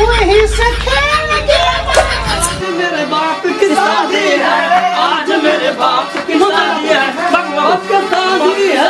वही से खेल गे माँ। मेरे बाप की शादी है, आज मेरे बाप की शादी है, बाप की शादी है।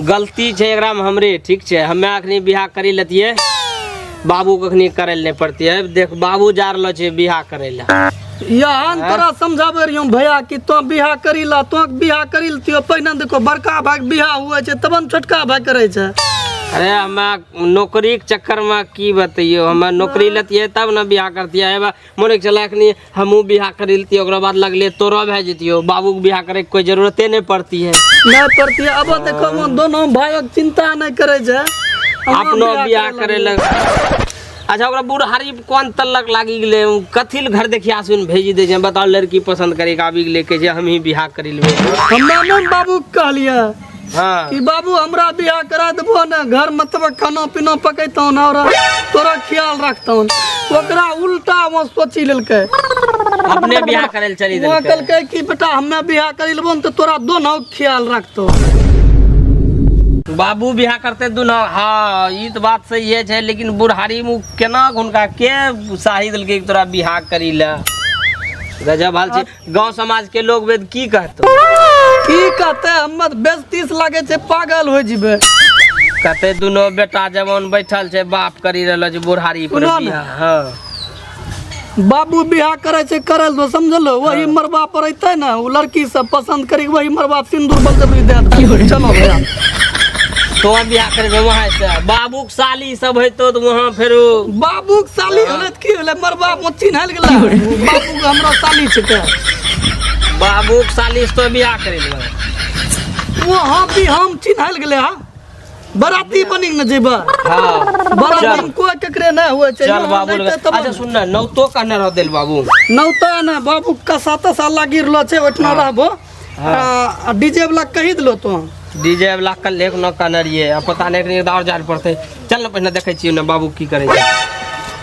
गलती छै एकरामे हमरे, ठीक छै। हमे अखनी बियाह करी लेतियै, बाबू के अखनी करै लए नहि पड़तियै। देख बाबू जा रहलो छै बियाह करै लए। यहाँ तोरा समझाबै रहियो भैया कि तो बियाह करी ला, तो बियाह करी लेतियो पहिने। देखो बड़का भाई के बियाह हुए छै तब ने छोटका भाई करै छै। अरे हमे नौकरी के चक्कर में की बतैयो, हमे नौकरी लेतियै तब ने बियाह करतियै। हे बा मोने चला अखनी हमहूँ बियाह करी लेतियै, ओकरा बाद लगले तोरो भए जतियो, बाबू के बियाह करे के कोई जरूरते नहीं पड़ती है। नहीं पड़ती है। अब देखो वो दोनों भाइयों के चिंता नहीं करे छै, अपनो बियाह करे लग। अच्छा ओकरा बुढ़ारी कोन तलक लागी गेलै, कथी ले घर देखिया सुन भेजी दै छै? बताओ, लड़की पसंद करे के आबि गेलै, कहै छै हमही बियाह करी लेबै। हमे ने बाबू के कहलियै हाँ कि बाबू हमरा बियाह करा देबो ने, घर में तब खाना पीना पकैतौन और तोरा ख्याल रखतौन। ओकरा उल्टा वो सोची लेलकै, अपने बियाह करे ले चली वो देलकै। कहलकै कि बेटा हमे बियाह करी लेबो ने तऽ तोरा दोनों ख्याल रखतौ। बाबू बियाह करते दुनू। हाँ ई तऽ बात सही छै, लेकिन बुढ़ारी में केना हुनका के शाही देलकै कि तोरा बियाह करी ले? गजब हाल छै। गांव समाज के लोग वेद की कहतो? की कहते, हमर बेजती से लागे छै पागल हो जेबै। कहते दुनू बेटा जवान बैठल छै, बाप करी रहलो छै बुढ़ारी पर सुनो ने। बियाह। हाँ बाबू बियाह करे छै करे दो, समझलो? वही मरबा पर अयतै ने, ओ लड़की सब पसंद करी वही मरबा सिंदूर बलजबरी दे देतै। चलो भैया। तो बियाह करेबे वहाँ से बाबू के साली सब हेतो तऽ वहाँ फेरो बाबू के साली होले तऽ की होले, मरबा में चिन्हल गेला बाबू के हमरा साली छिकै। बाबू के साली से तो बियाह करी लेबै। वहाँ भी हम चिन्हल गेले। हा बराती बनी ने जेबा। हाँ बराती में कोई केकरे नहीं हुए छै। चल यहाँ बाबू नहीं लग। तऽ तब अच्छा सुन ना, नौतो कहने रह देल बाबू। नौता ने बाबू कसा तसा लागी रहलो छै, ओहिठिना रहबो। आ डीजे वाला कही देलो तो? डीजे वाला कल एक न कहने रहिए, आ पता नहीं एखनी और जाए पड़तै। चल ना, पहिने देखै छियै ने बाबू की करै छै।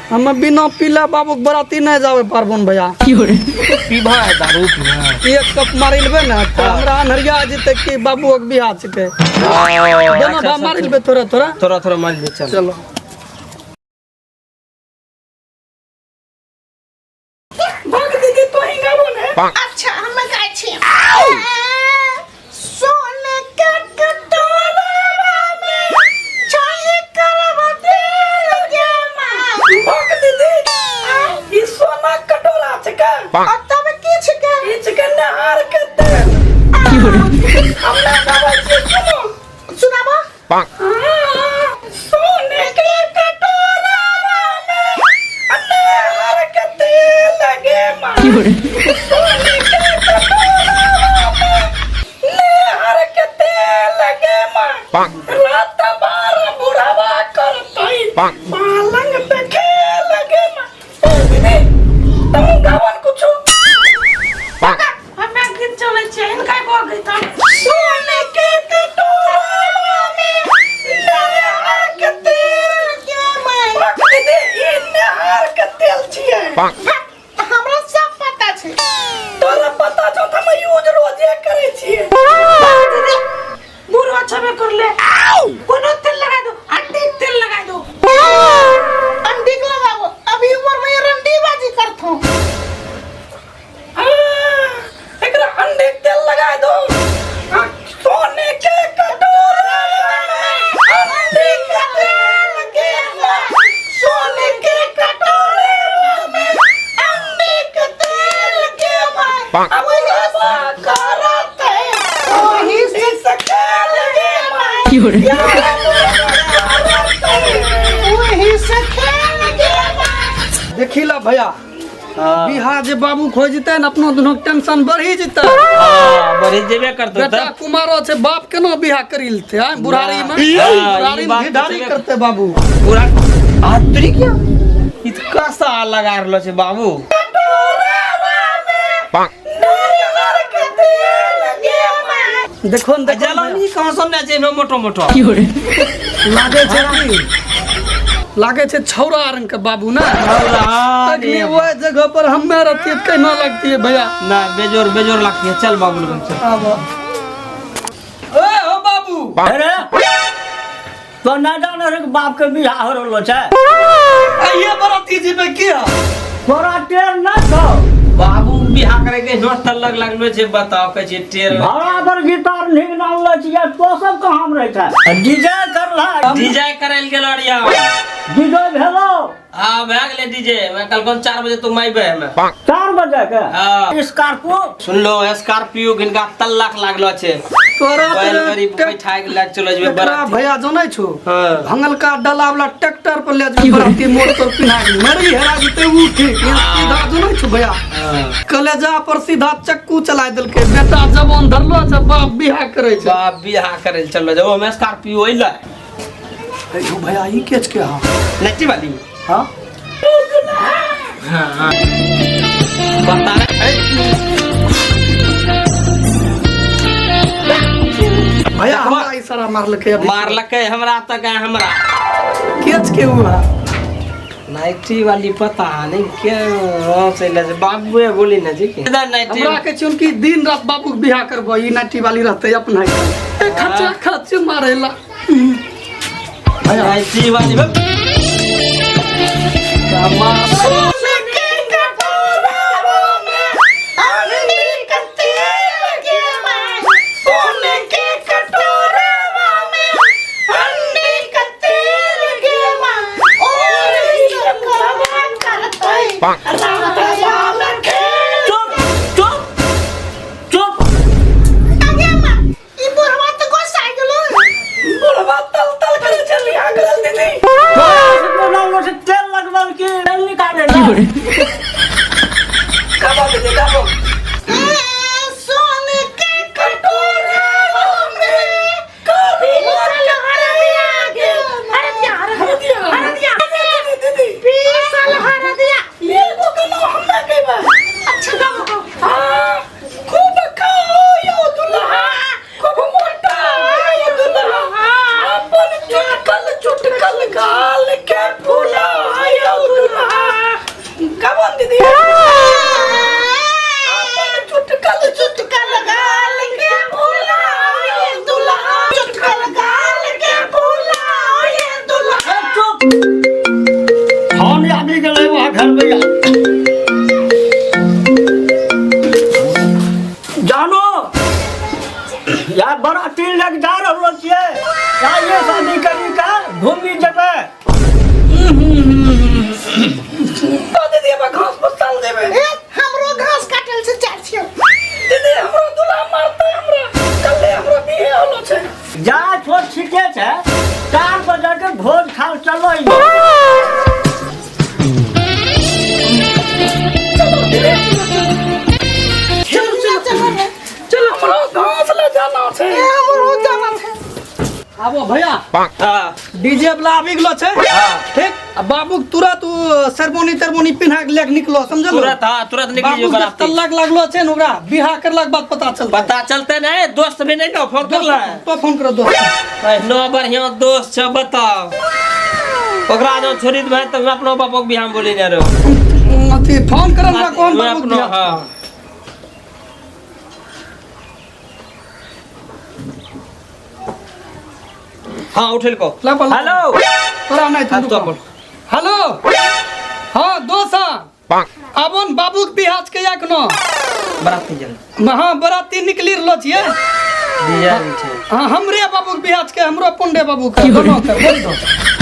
हम बिना पीला बाबू के बराती नहीं जावे पारबो ने भैया। पीबा है, दारू पीबा। एक कप मारि लेबै ने तऽ हमरा अन्हरिया जेतै कि बाबू के बियाह छिकै। दोनों भाई मारि लेबै थोड़ा थोड़ा। थोड़ा थोड़ा मारि ले, चल। चलो। भाग दीदी, तो ही गाबो ने। अच्छा हम गाय छी। सोने के कटोरा में चाय करब तेल गे माँ। भाग दीदी, ई सोना कटोरा छिकै? आ तब की छिकै? ई छिकै नहार के तेल। हम ना गाबै छियै, सुनो। सुनाबो। सोने के कटोरा में नहार के तेल गे माँ, सोने के कटोरा में नहार के तेल गे माँ, रात भर बुढ़वा करतै पलंग पे खेल गे माँ। ए दीदी, तुम गावन कुछो। हमे गीत चलै छै, हिनका गो गीत। सोने के कटोरा में नहार के तेल गे माँ। भाग दीदी, ई नहार के तेल छियै। हमरा सब पता छै। तोरा पता छौ तऽ हम यूज रोजे करै छियै। दीदी बुढ़वा छबे करले, कोनो तेल लगा दो, अंडी के तेल लगा दो। अंडी के लगाबो, अभी उम्र में रंडी बाजी करथो। आ, एकरा अंडे के तेल लगा दो। आ, सोने के कटोरा में अंडे के तेल के माँ, सोने के कटोरे में अंडे के तेल के माँ, अब रबा करते ओही से से खेल गे माँ, ओही से खेल गे माँ। देखी ला भैया। हाँ। बियाह जे बाबू हो जेतै ने अपनो दुनू के टेंशन बढ़ी जेतै। हाँ, बढ़ी जेबे करतौ। बेटा तऽ कुमारो छै, बाप केना बियाह करी लेतै? आँय, बुढ़ारी में। हाँ, ई बुढ़ारी में बात तऽ घिढारी छेबे। करतै बाबू। पूरा आतरी क्या ई तऽ कसा लगा रहलो छै बाबू। देखो ने, देखो ने। जलानी कहाँ सुनने छै नो मोटो मोटो? लागै छै की लागै छै छौड़ा रंग के बाबू ने। अखनी ओहि जगह पर हम्मे रहतियै तऽ केना लगतियै भैया? ना, बेजोर बेजोर लगती है। चल बाबू लगन चल। आब ए हो बाबू। अरे तो ना जाने रे बाप के बियाह हो रहलो छै। आइए बराती जी पे की है? तोरा टेर ना छौ। बाबू बियाह करे के नोट तलक लगलो छै, बताओ कहै छै टेर। भाड़ा पर गिटार निक डाललो छियै, तो सब कहाँ में रहै छै? डीजे करला। डीजे करे ल गेलो रिया। डीजे भेलो? हां, भए गेलै डीजे। मैं कल कोन 4 बजे तुम आइबे हमे। 4 बजे के? हाँ। स्कॉर्पियो। सुनलो, स्कॉर्पियो किनका तल्लक लागलो छै। तोरा बैलगाड़ी पर बैठा के लए चलो जेबै एकरा बराती। भैया जानै छौ? हाँ। भंगलका डला वाला ट्रैक्टर पर ले जेबै बराती, मोड़ तोड़ पिन्हा के मरी हेरा जेतै उ ठीक। यहाँ सीधा जानै छौ भैया? हाँ। कलेजा पर सीधा चक्कू चला देलकै। बेटा जवान धरलो छै, बाप बियाह करै छै। बाप बियाह करे ल चलो जाओ, हमें स्कॉर्पियो अइलै। हे भैया, ई केच के? हाँ। नच्ची वाली। हाँ। हाँ हाँ, बता रे। भैया, हमरा इशारा मारलकै अभी। मारलकै हमरा तक हमरा। केच के उ है? नाइटी वाली पता नहीं के से ले बाबूए बोली ना जी के नाइटी। हमरा के छुन कि दिन रात बाबू के बियाह करबो, ई नाइटी वाली रहतै अपना ए खचा खच मारेला भैया। नाइटी वाली सोने के कटोरा में अंडी के तेल गे माई, सोने के कटोरा में अंडी के तेल गे माई, और ई करवा करतै रातवा में खेल। चुप चुप चुप। आगे माँ, ई बुढ़वा तो गुस्सा गेलो। बुढ़वा तल तल करे चली आ गेल दीदी। तोरा बनावलो छै तेल लगबल की तेल निकाले ला? काबो दीदी, काबो। सोने के कटोरा में कभी पीसल हरदिया गे, हरदिया हरदिया हरदिया दीदी। पीसल हरदिया। एगो के नाम हमरा कहबा। अच्छा, गाओ। हाँ, खूब खाओ यो दुल्हा, खूब मोटा यो दुल्हा, अपन चुटकल चुटकल गाल के फूला यो दुल्हा। कबन दीदी, अपन चुटकल चुटकल गाल के फूला ये दुल्हा, चुटकल गाल के फूला ये दुल्हा। ए, चुप, फोन आबि गेलै वहाँ घर में। जानो यार, बराती लग जा रहलो छियै, आइए शादी करी के घूमी जेबै। तो दीदी, अब घास पर चल देबे। ए, हमरो घास काटल से चार छियै। दीदी, हमरो दुल्हा मारतै हमरा, कल्ले हमरो बिहे होलो छै। जा छोट ठीके छै, 4 बजे के भोज खाओ, चलो। चलो चलो चलो, हमरो घास ले जाना छै। ए, हमरो जाना छै। आबो भैया। हाँ। डीजे वाला आबि गेलो छै। ठीक, आ बाबू के तुरंत उ सरमोनी तरमोनी पिन्हा के लेके निकलो, समझलो? तुरंत, हाँ, तुरंत निकली बाबू जो के बराती। तल्लक लागलो छै ने, ओकरा बियाह करला के बाद पता चलतै। पता चलते नहीं, दोस्त भी नहीं ना फोन करला है। तो फोन करो दोस्त। नो बढ़िया दोस्त छ, बताओ ओकरा जो छोड़ी देबै तऽ अपनो बापो के बियाह में बोली नहीं रहो। अथी फोन कर हमरा, कौन मैं बाबू के अपनो बियाह? हाँ। हाँ, उठेल को। ला बोल। हेलो। तोरा नहीं। हाँ, तुम तो रुको। बोल। हेलो, हाँ दोस्त, आबन, बाबू के बियाह के एखनो। बराती जल। हाँ, बराती निकली रहलो छियै। डीजे भी छै। हाँ, हमरे बाबू के बियाह के, हमरो पुंडे बाबू के, दोनों के बोल दो।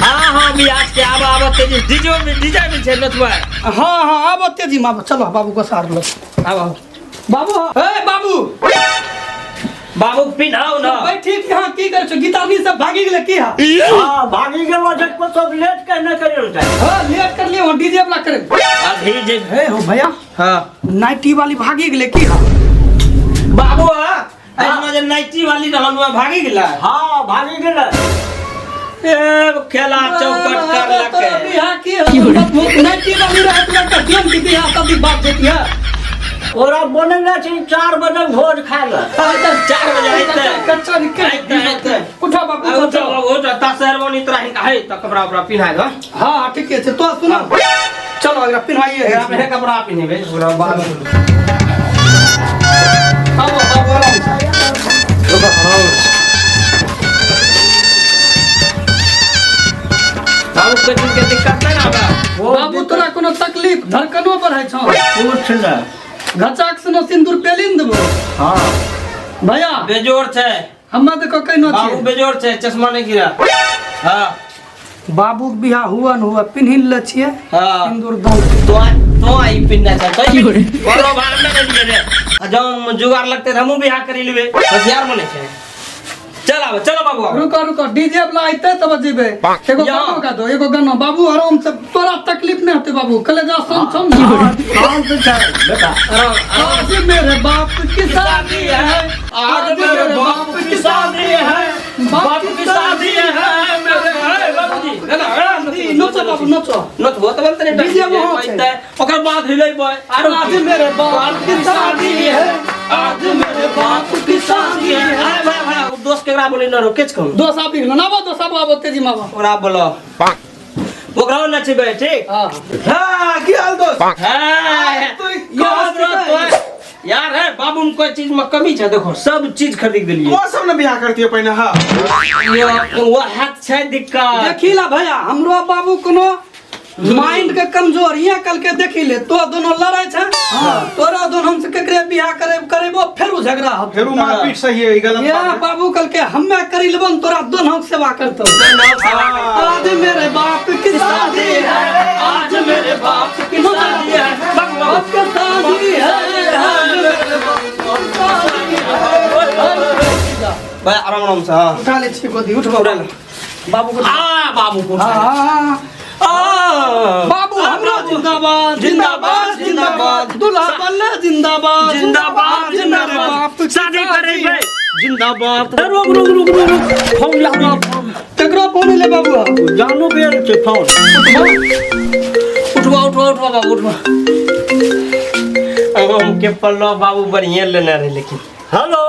हाँ हाँ, बियाह के आब आब तेजी, डीजे भी, डीजे भी छै नचबै। हाँ हाँ, आबो तेजी में आबो। चलो, बाबू को सार लो, आब आब। बाबू, ए बाबू। बाबू पिन्हाउ ना। बैठी के यहाँ की करै छौ? गीतानी सब भागी गेलै की हा? हाँ, भागी गेलो छै पर सब लेट कहने करियो छै। हाँ, लेट कर लियो, डीजे वाला करे। अभी जे हे हो भैया। हाँ। नाइटी वाली भागी गेलै की हा? बाबू हा, एहिमे जे नाइटी वाली रहल वहाँ भागी गेला। हाँ, भागी गेलै। ए खेला चौकट कर लके। बियाह की हो? नाइटी वाली रहत ना कहियन की बियाह शादी बात जेती है। ओरा बनेने छी 4 बजे भोज खाय ले। 4 बजे आइते। कच्चा निकल। आइते, आइते। उठा बाबू, आ, उठा। उठो बाबू, उठो। ता शहर बनी तोरा हिनका है त कपड़ा उपड़ा पिन्हाय दो। हाँ, ठीक है, तो सुनो। चलो, एकरा पिन्हाइए। एकरा पे कपड़ा पिन्हेबे, ओकरा बाद में। आबो, बाबू, आराम से। रुको, आराम से। बाबू, कोई चीज के दिक्कत नहीं ना बा? बाबू, तोरा कोनो तकलीफ धड़कनो बढ़ै छौ? कुछ ना। घचाक से न सिंदूर पेलिन देबो। हाँ। भैया। बेजोर छै। हम्मा देखो कैनो बाबू छै। बेजोर छै, चश्मा नहीं गिरा। हाँ। बाबू के बियाह हुआ न हुआ पिन्हिन ले छियै। हाँ। सिंदूर दौड़। तो आई पिन्ना छै। तो आई कोनो भार में नहीं लिए रे। आ जब जुगाड़ लगते हमहू बियाह करी लेबे। होशियार बने छै। चल आबो, चलो बाबू आबो। रुको, रुको, डीजे वाला आइते तब जेबे। एगो या। गाना गा दो, एगो गाना। बाबू आराम से, तोरा तकलीफ नहीं होते बाबू। कलेजा शांत छौ ना? शांत छै बेटा। आराम, आराम। आज मेरे बाप की शादी है, आज मेरे बाप की शादी है, बाप की शादी है मेरे है बाबूजी। ना, ना, ना, नचो बाबू, नचो। नचबो तब ने डीजे वहाँ छै। ओकर बाद हिलेबै। आरो आज मेरे बाप की शादी है, आज मेरे बाप की शादी है। आय भाई, भाई, ओ दोस्त केकरा बोले न रोके छ कहूं। दोस्त आबि गेलो ना, दोस्त आबो, आबो तेजी में आबो। ओकरा बोलो। ओकरा नचबै, ठीक? हाँ। हाँ, की हाल दोस्त? हाँ। तो ई यार, कहाँ से तो यार है बाबू में कोई चीज में कमी छै, देखो सब चीज खरीद देलिए। तो सब ने बियाह करती है पहिने। हाँ। यो, वह छै दिक्कत। देखी ला भैया, हमरो बाबू कोनो माइंड के कमजोर हिया कल के देखी ले, तो दोनों लड़े छै। तोरा दोनों से केकरे बियाह करे करेबो फेर उ झगड़ा होत। फेर उ मारपीट सही है, ई गलत या बात है। बाबू कल के हम्मे करी लेबन, तोरा दोनों के सेवा करतो। आज मेरे बाप की शादी है, आज मेरे बाप की शादी है, बाप की शादी है, आज मेरे बाप की शादी है। भाई आराम आराम से। हाँ। उठा ले छी गोदी, उठ बाबू। बाबू को आ बाबू को उठा ले। हाँ। आ। बाबू हमरो जिंदाबाद, जिंदाबाद, जिंदाबाद। दुल्हा बल्ले जिंदाबाद, जिंदाबाद, मेरे जिंदाबाद। बाप की शादी शादी करेबे जिंदाबाद। रुक, रुक, रुक, रुक, रुक। फोन लाओ, फोन। केकरो फोन ले बाबू? जानू बेर छै फोन। उठवा, उठवा, उठवा बाबू, उठवा। अब हम के पल्लो बाबू बढ़िया लेने रहे लेकिन। हेलो,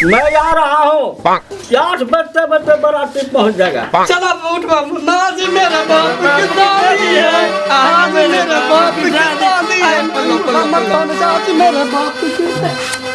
मैं आ रहा हूँ। 8 बजते बजते बाराती पहुँच जाएगा। चलो उठ बाबू। नाज मेरे बाप की शादी है, आज मेरे बाप की शादी है, आज मेरे बाप की।